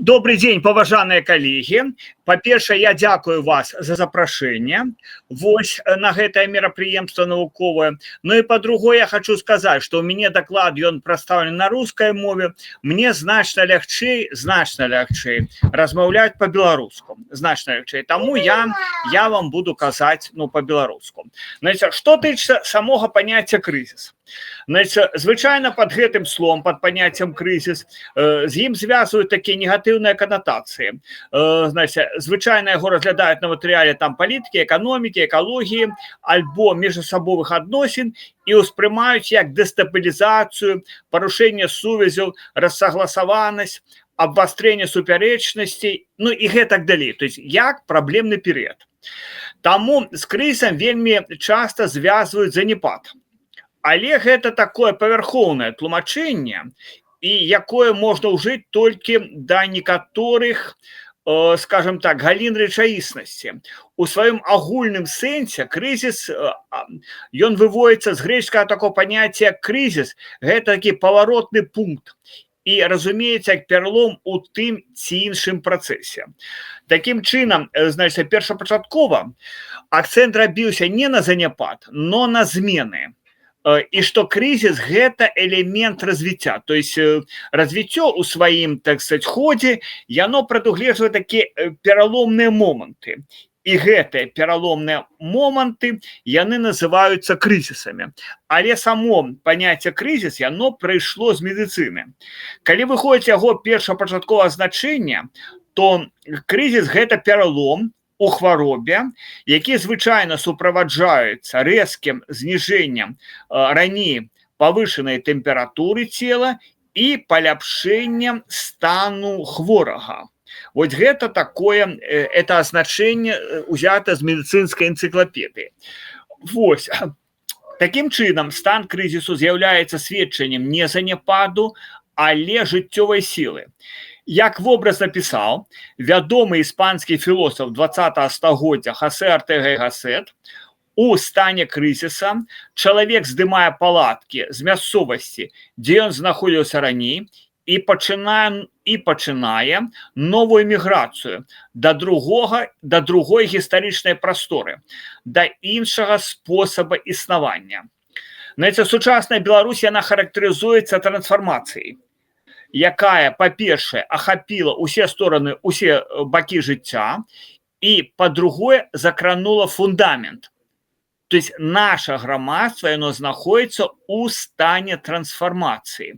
Добрый дзень, паважаныя калегі. Па-першае, я дзякую вас за запрашэнне вось на гэтае мерапрыемства навуковае. Ну і па-другое, я хочу сказаць, што ў мяне даклад, ён прадстаўлены на рускай мове. Мне значна лягчэй размаўляць па-беларуску, значна лягчэй. Таму я вам буду казаць, ну, па-беларуску. Значит, што тычыцца самога паняцця «крызіс». Значит, звычайна под гэтым словом, под паняццем «крызіс», з ім звязваюць такія негатыўныя канатацыі. Значит, звычайна яго разглядаюць на матэрыяле там палітыкі, эканомікі, экалогіі альбо міжасабовых адносін і ўспрымаюць як дэстабілізацыю, парушэнне сувязяў, рассагласаванасць, абвастрэнне супярэчнасцей, ну і гэтак далей, то есть як праблемны перыяд. Таму з крызісам вельмі часта звязваюць заняпад. Але гэта такое павярхоўнае тлумачэнне, і якое можна ўжыць толькі да некаторых, скажем так, галін рэчаіснасці. У сваём агульным сэнсе крызіс, ён выводіцца з грэчскага такого паняцця «крызіс», гэта такі паваротны пункт і разумеецца як пералом у тым ці іншым працэсе. Такім чынам, значит, першапачаткова акцэнт рабіўся не на заняпад, но на змены, і што крызіс — гэта элемент развіцця, то есть развіццё у сваім, так сказать, ходзе, яно прадугледжвае такія пераломныя моманты, і гэтыя пераломныя моманты, яны называюцца крызісамі. Але само паняцце «крызіс», яно прыйшло з медыцыны. Калі выходзіць яго першапачатковае значэнне, то крызіс — гэта пералом у хваробе, які звычайна суправаджаюцца рэзкім зніжэннем раней павышанай тэмпературы цела і паляпшэннем стану хворага. Вот гэта такое, это азначэнне узята з медыцынскай энцыклапедыі. Вось. Такім чынам, стан крызісу з'яўляецца сведчаннем не заняпаду, але жыццёвай сілы. Як вобразна пісаў вядомы іспанскі філосаф 20 стагоддзя Хасе Артэга і Гасет, у стане крызіса чалавек здымае палаткі з мясцовасці, дзе ён знаходзіўся раней, і пачынае новую міграцыю да другой гістарычнай прасторы, да іншага спосаба існавання. Знаете, сучасная Беларусь, яна характарызуецца трансфармацыяй, якая, па-першае, ахапіла усе стороны, усе бакі жыцця і, па-другое, закранула фундамент. То есть наше грамадства, яно знаходіцца ў стане трансфармацыі.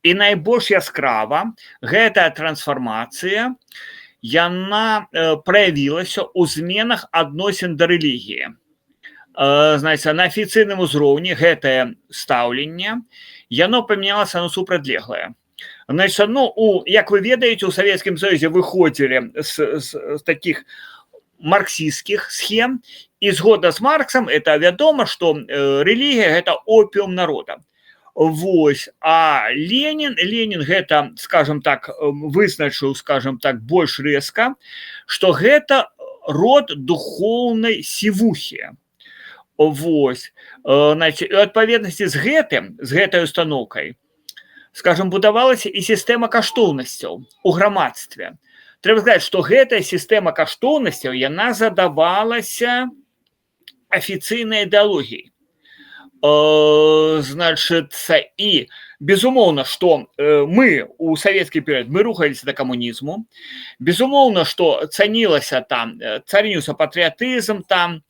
І найбольш яскрава гэтая трансфармацыя, яна праявілася ў зменах адносін да рэлігіі. Знаете, на афіцыйным узроўні гэтае стаўленне, яно памянялася на супрацьлеглае. Значит, ну, як вы ведаеце, у Савецкім Союзе выходзілі з таких марксистских схем, і згодна з Марксам, это вядома, что рэлігія — гэта опіум народа. Вось. А Ленін гэта, скажем так, вызначыў, скажем так, больш рэзка, что гэта род духоўнай сівухі. Вось. Значит, у адпаведнасці з гэтым, з гэтай установкай, скажем, будавалася і сістэма каштоўнасцяў у грамадстве. Трэба сказаць, што гэтая сістэма каштоўнасцяў, яна задавалася афіцыйнай ідэалогіяй. Значыцца, і безумоўна, што мы у савецкі перыяд, мы рухаліся да камунізму. Безумоўна, што цанілася там, цаніўся патрыятызм там,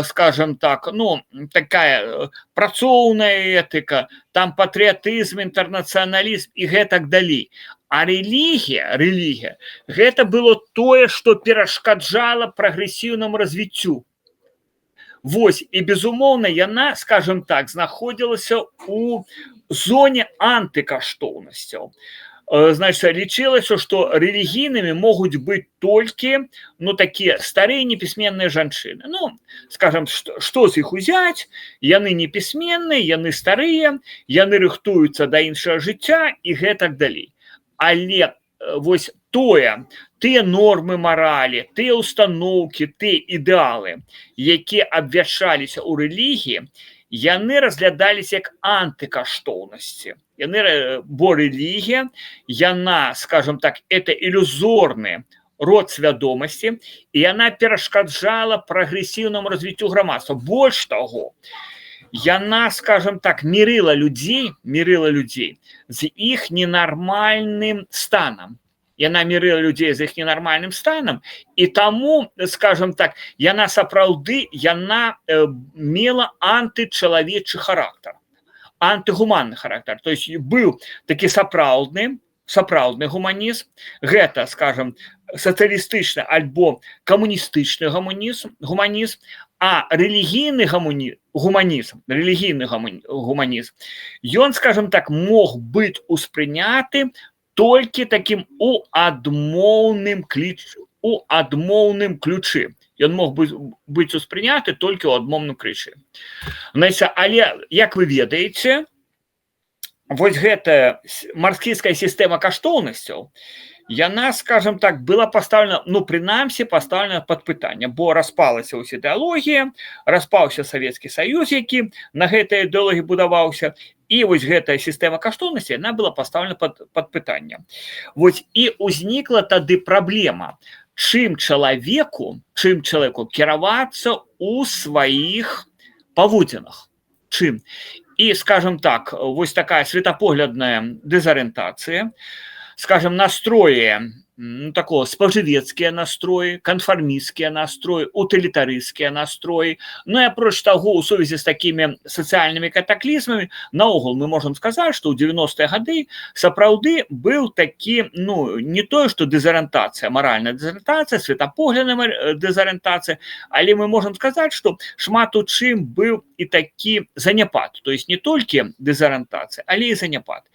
скажем так, ну, такая працоўная этыка, там патрыятызм, інтэрнацыяналізм і гэтак далей. А рэлігія гэта было тое, што перашкаджала прагрэсіўнаму развіццю. Вось, і, безумоўна, яна, скажем так, знаходзілася у зоне антыкаштоўнасцяў. Значит, лічылася, што рэлігійнымі могуць быць толькі, ну, такія старыя непісьменныя жанчыны. Ну, скажем, што з іх узяць? Яны непісьменныя, яны старыя, яны рыхтуюцца да іншага жыцця і гэтак далей. Але вось тыя нормы маралі, тыя установкі, тыя ідэалы, якія абвяшчаліся ў рэлігіі, Яны разглядаліся як антыкаштоўнасці. Яны, бо рэлігія, яна, скажем так, это ілюзорны род свядомасці, і яна перашкаджала прагрэсіўнаму развіццю грамадства. Больш таго, яна, скажем так, мірыла людзей з іх ненармальным станам. Яна мірыла людзей з іх ненармальным станам, і таму, скажем так, яна сапраўды, яна мела антычалавечы характар, антыгуманны характар. То есть быў такі сапраўдны гуманізм, гэта, скажем, сацыялістычны альбо камуністычны гуманізм, а рэлігійны гуманізм, рэлігійны гуманізм, ён, скажем так, мог быць успрыняты толькі такім у адмоўным ключы. Ён мог быць успрыняты толькі ў адмоўным ключы. Знаете, але, як вы ведаеце, вось гэтая марксісцкая сістэма каштоўнасцяў, яна, скажем так, была поставлена, ну, прынамсі поставлена под пытанне, бо распалася ўсь ідэалогія, распаўся Савецкі Саюз, які на гэтай ідэалогіі будаваўся, і вось гэтая сістэма каштоўнасці, яна была поставлена под пытанне. Вось і ўзнікла тады праблема, чым чалавеку кіравацца у сваіх паводзінах, чым. І, скажем так, вось такая светапоглядная дэзарыентацыя, скажем, настроі, ну, такого спажывецкія настроі, канфармісцкія настроі, утылітарысцкія настроі. Ну і апроч таго, у сувязі з такімі сацыяльнымі катаклізмамі, наогул мы можам сказаць, што ў 90-е гады сапраўды быў такі, ну, не тое што дэзарыентацыя, маральная дэзарыентацыя, светапоглядная дэзарыентацыя, але мы можам сказаць, што шмат у чым быў і такі заняпад, то есть не толькі дэзарыентацыя, але і заняпад.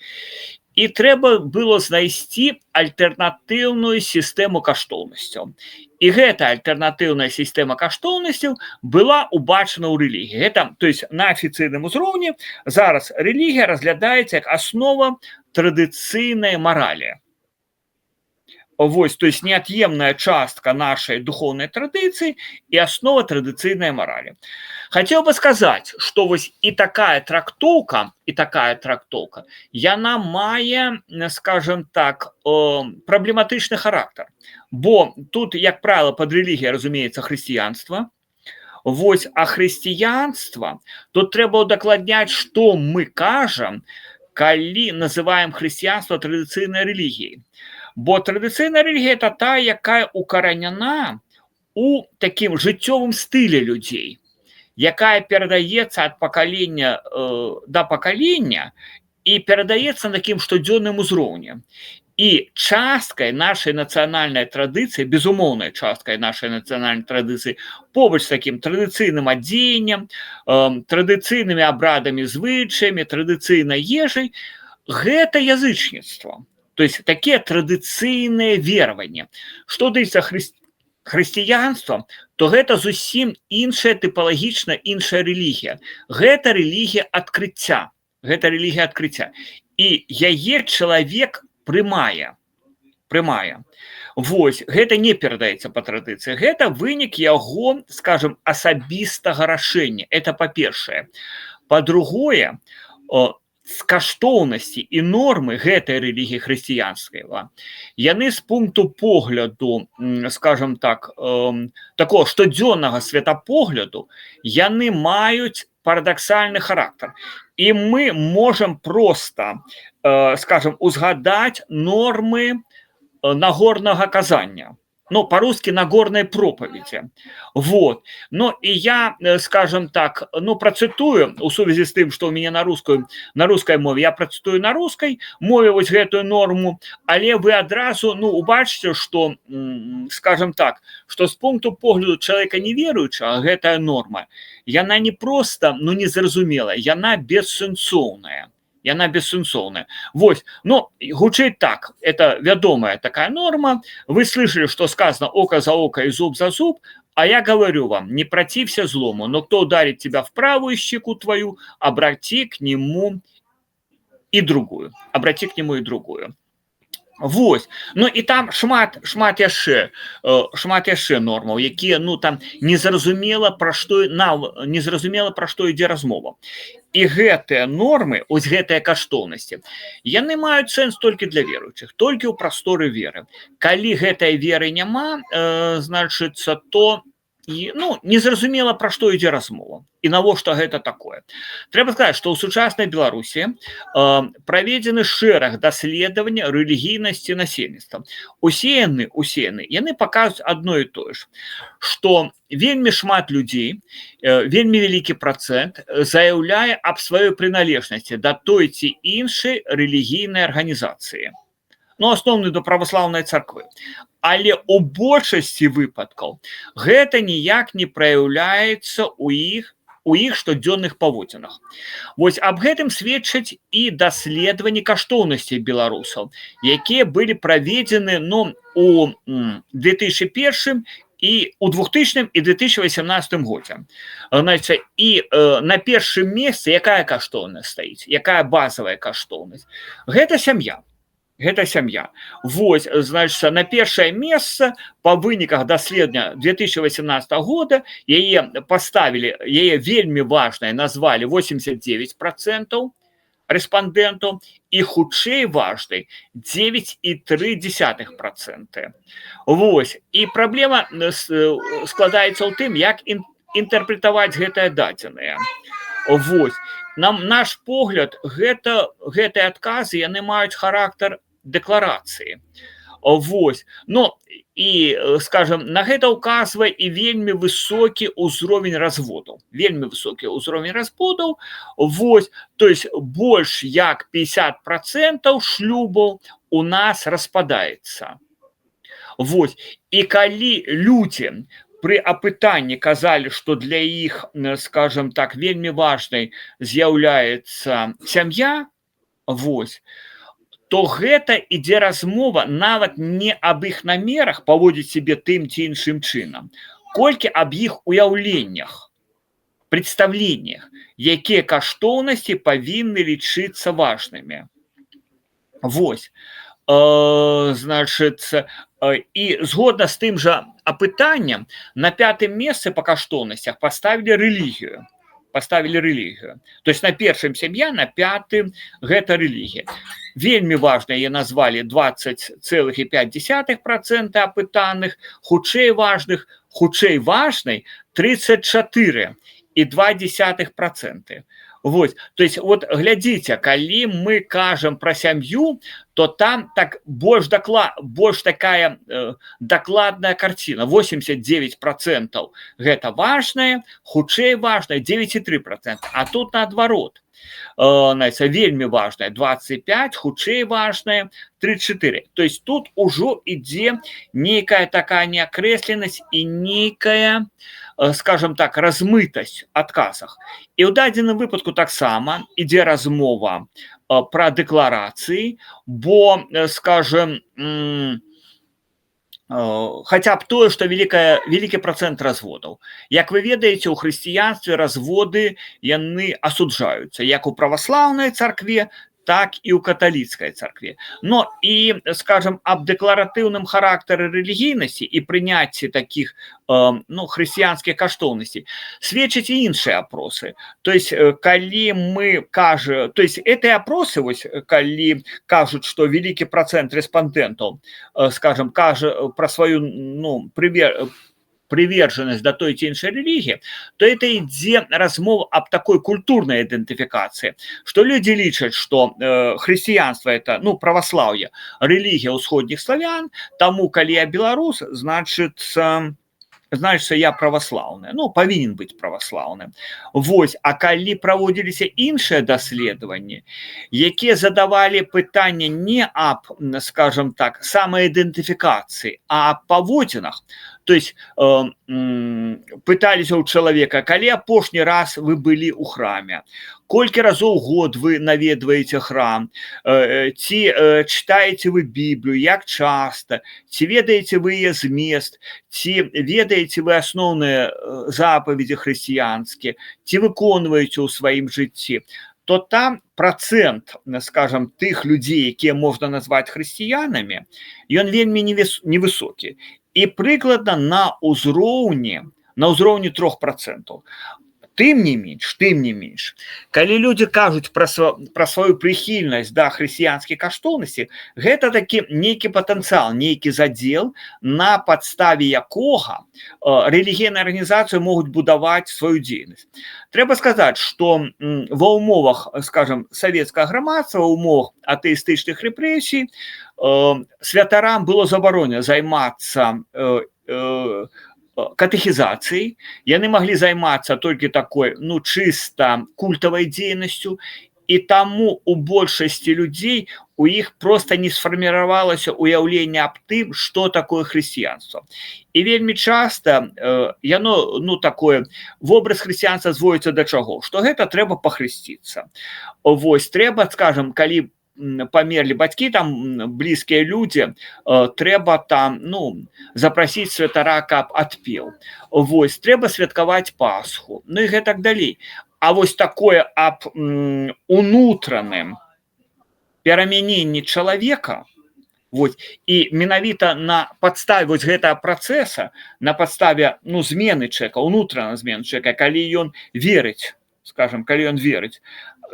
І трэба было знайсці альтэрнатыўную сістэму каштоўнасцяў. І гэта альтэрнатыўная сістэма каштоўнасцяў была убачана ў рэлігіі. Гэта, то есть на афіцыйным узроўні зараз рэлігія разглядаецца як аснова традыцыйнай маралі. Вось, то есть неотъемная частка нашай духоўнай традыцыі і аснова традыцыйнай маралі. Хотел бы сказаць, что вось і такая трактоўка, яна мае, скажем так, праблематычны характар. Бо тут, як правило, пад рэлігіяй разумеецца хрысціянства. Вось, а хрысціянства, тут трэба удакладняць, што мы кажам, калі называем хрысціянства традыцыйнай рэлігіяй. Бо традыцыйная рэлігія — это та, якая укаранена у такім жыццёвым стылі людзей, якая перадаецца ад пакалення да пакалення і перадаецца на такім штодзённым узроўні. І часткай нашай нацыянальнай традыцыі, безумоўнай часткай нашай нацыянальнай традыцыі, побач з такім традыцыйным адзеннем, традыцыйнымі абрадамі, звычаямі, традыцыйнай ежай, гэта язычніцтва. То есть такія традыцыйныя вераванні. Што тычыцца хрысціянства, то гэта зусім іншая, тыпалагічна іншая рэлігія. Гэта рэлігія адкрыцця. Гэта рэлігія адкрыцця. І яе чалавек прымае. Прымае. Вось, гэта не перадаецца па традыцыі. Гэта вынік яго, скажем, асабістага рашэння. Это па-першае. Па-другое, каштоўнасці і нормы гэтай рэлігіі хрысціянскай, яны з пункту погляду, скажем так, такого штодзённага светапогляду, яны маюць парадаксальны характар. І мы можам просто, скажем, узгадаць нормы нагорнага казання, ну, по-русски Нагорной проповеди. Вот. Ну, и я, скажем так, ну, процитую, у сувязі з тым, что у меня на русской мове, я процитую на русской мове вот гэтую норму, але вы адразу, ну, убачыце, что, скажем так, что с пункту погляду человека неверуючага гэтая норма, яна не просто, ну, незразумелая, яна бессэнсоўная. Яна бессэнсоўная. Вось, но гучыць так, это вядомая такая норма. Вы слышали, что сказано: око за око и зуб за зуб, а я говорю вам: не протився злому, но кто ударит тебя в правую щеку твою, обрати к нему и другую. Обрати к нему и другую. Вось. Ну і там шмат яшчэ нормаў, якія, ну, там незразумела, пра што ідзе размова. І гэтыя нормы, ось гэтыя каштоўнасці, яны маюць сэнс толькі для веруючых, толькі ў прасторы веры. Калі гэтай веры няма, значыцца, то і, ну, незразумела, пра што ідзе размова і навошта гэта такое. Трэба сказаць, што ў сучаснай Беларусі праведзены шэраг даследавання рэлігійнасці насельніцтва. Усе яны паказваюць адно і тое ж, што вельмі шмат людзей, вельмі вялікі працэнт заяўляе аб сваёй прыналежнасці да той ці іншай рэлігійнай арганізацыі, ну, асноўны да праваслаўнай царквы, але у большасці выпадкаў гэта ніяк не праяўляецца у іх штодзённых паводзінах. Вось аб гэтым сведчаць і даследаванні каштоўнасцей беларусаў, якія былі праведзены, ну, у 2001 і у 2000 і 2018 годзе. Значит, і на першым месцы якая каштоўнасць стаіць, якая базовая каштоўнасць? Гэта сям'я, гэта сям'я. Вось, значит, на першае месца по выніках даследавання 2018 года яе поставили, яе вельмі важнай назвалі 89% рэспандэнтаў і хутчэй важнай 9,3%. Вось, і праблема складаецца ў тым, як інтэрпрэтаваць гэтыя дадзеныя. Вось, нам наш погляд, гэтыя адказы, яны маюць характар дэкларацыі. Вось. Ну і, скажем, на гэта ўказвае і вельмі высокі ўзровень разводаў, вельмі высокі ўзровень разводаў. Вось, то есть больш як 50% шлюбаў у нас распадаецца. Вось, і калі людзі пры апытанні казалі, што для іх, скажем так, вельмі важнай з'яўляецца сям'я, вось, то гэта ідзе размова нават не аб іх намерах паводзіць сябе тым ці іншым чынам, колькі аб іх уяўленнях, представлениях, якія каштоўнасці павінны лічыцца важнымі. Вось. Значит, і згодна з тым жа апытаннем, на пятым месцы па каштоўнасцях паставілі рэлігію. Поставили рэлігію. То есть на першым сям'я, на пятым гэта рэлігія. Вельмі важна яе назвалі 20,5% апытаных, хутчэй важнай 34,2%. Вось, то есть вот глядзіце, калі мы кажам пра сям'ю, то там так больш такая дакладная карціна. 89% гэта важнае, хутчэй важнае 9,3%, а тут наадварот. Знаете, вельмі важная 25, хутчэй важная 34. То есть тут ужо ідзе нейкая такая неакрэсленасць і нейкая, скажем так, размытасць адказах. І ў дадзеным выпадку таксама ідзе размова пра дэкларацыі, бо, скажем, хаця б тое, што вялікі працэнт разводаў. Як вы ведаеце, у хрысціянстве разводы, яны асуджаюцца як у праваслаўнай царкве, так і ў каталіцкай царкве. Но і, скажем, аб дэкларатыўным характары рэлігійнасці і прыняцці такіх ну, хрысціянскіх каштоўнасцей сведчаць і іншыя опросы. То есть калі мы кажа, то есть эти опросы, вось, калі кажуць, што вялікі працэнт рэспандэнтаў, скажем, кажа пра сваю, ну, приверженность да той ці іншай рэлігіі, то это ідзе размова аб такой культурнай ідэнтыфікацыі, што людзі лічаць, што хрысціянства — это, ну, праваслаўе, рэлігія ўсходніх славян, таму калі я беларус, значится, я праваслаўны, ну, павінен быць праваслаўным. Вось, а калі праводзіліся іншыя даследаванні, якія задавалі пытанне не аб, скажем так, самаідэнтыфікацыі, а аб паводзінах, то есть пыталіся ў чалавека, калі апошні раз вы былі ў храме, колькі разоў год вы наведваеце храм, ці чытаеце вы Біблію, як часта, ці ведаеце вы яе змест, ці ведаеце вы асноўныя запаведзі хрысціянскія, ці выконваеце ў сваім жыцці, То там працэнт, скажем, тых людзей, якія можна назваць хрысціянамі, ён вельмі невысокі і прыкладна на ўзроўні 3%. Тым не менш, калі людзі кажуць пра сваю прыхільнасць да хрысціянскай каштоўнасці, гэта такі нейкі патэнцыял, нейкі задзел, на падставе якога рэлігійныя арганізацыі могуць будаваць сваю дзейнасць. Трэба сказаць, што ва ўмовах, скажем, савецкага грамадства, умовах атэістычных рэпрэсій святарам было забаронена займацца катэхізацыяй, яны маглі займацца толькі такой, ну, чыста культавай дзейнасцю, і таму у большасці людзей, у іх просто не сфарміравалася уяўленне аб тым, что такое хрысціянства. І вельмі часта яно, ну, такое, вобраз хрысціянства зводіцца да чаго? Что гэта трэба пахрысціцца. Вось трэба, скажем, калі памерлі бацькі, там блізкія людзі, трэба там, ну, запрасіць святара, каб адпеў. Вось трэба святкаваць Пасху, ну і гэтак далей. А вось такое аб унутраным перамяненні чалавека, вот, і менавіта на падставе вось гэтага працэса, на падставе, ну, змены чалавека, унутрана змены чалавека, калі ён верыць, скажем, калі ён верыць,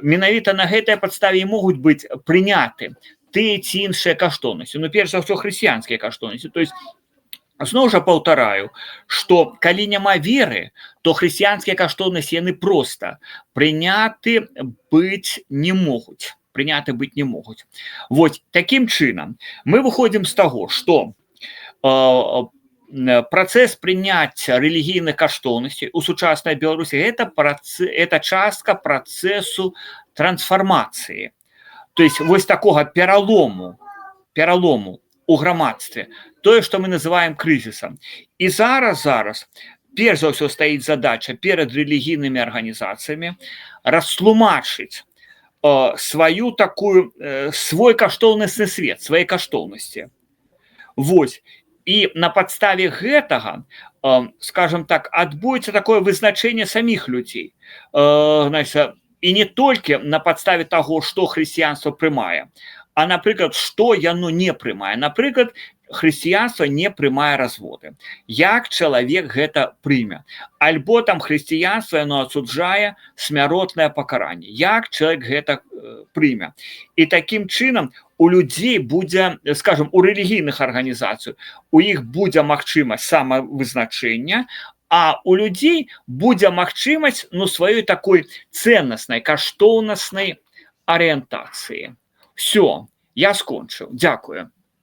менавіта на гэтай падставе і могуць быць прыняты тыя ці іншыя каштоўнасці, ну, перш за ўсё хрысціянскія каштоўнасці. То есть, зноў жа паўтараю, что калі няма веры, то хрысціянскія каштоўнасці, яны просто прыняты быць не могуць, прыняты быць не могуць. Вот таким чынам мы выходзім з таго, что працэс прыняцця рэлігійных каштоўнасцей у сучаснай Беларусі — это частка працэсу трансфармацыі, то есть вось такога пералому у грамадстве, тое, что мы называем крызісам. І зараз перш за ўсё стаіць задача перад рэлігійнымі арганізацыямі растлумачыць сваю такую свой каштоўнасны свет, свае каштоўнасці. Вось, і на падставе гэтага, скажем так, адбудзецца такое вызначэнне саміх людзей, значит, і не толькі на падставе таго, што хрысціянства прымае, а, напрыклад, што яно не прымае. Напрыклад, хрысціянства не прымае разводы. Як чалавек гэта прыме? Альбо там хрысціянства, яно асуджае смяротнае пакаранне. Як чалавек гэта прыме? І такім чынам у людзей будзе, скажем, у рэлігійных арганізацый, у іх будзе магчымасць самавызначэння, а у людзей будзе магчымасць, ну, сваёй такой ценнаснай, каштоўнаснай арыентацыі. Все, я скончыў, дзякую.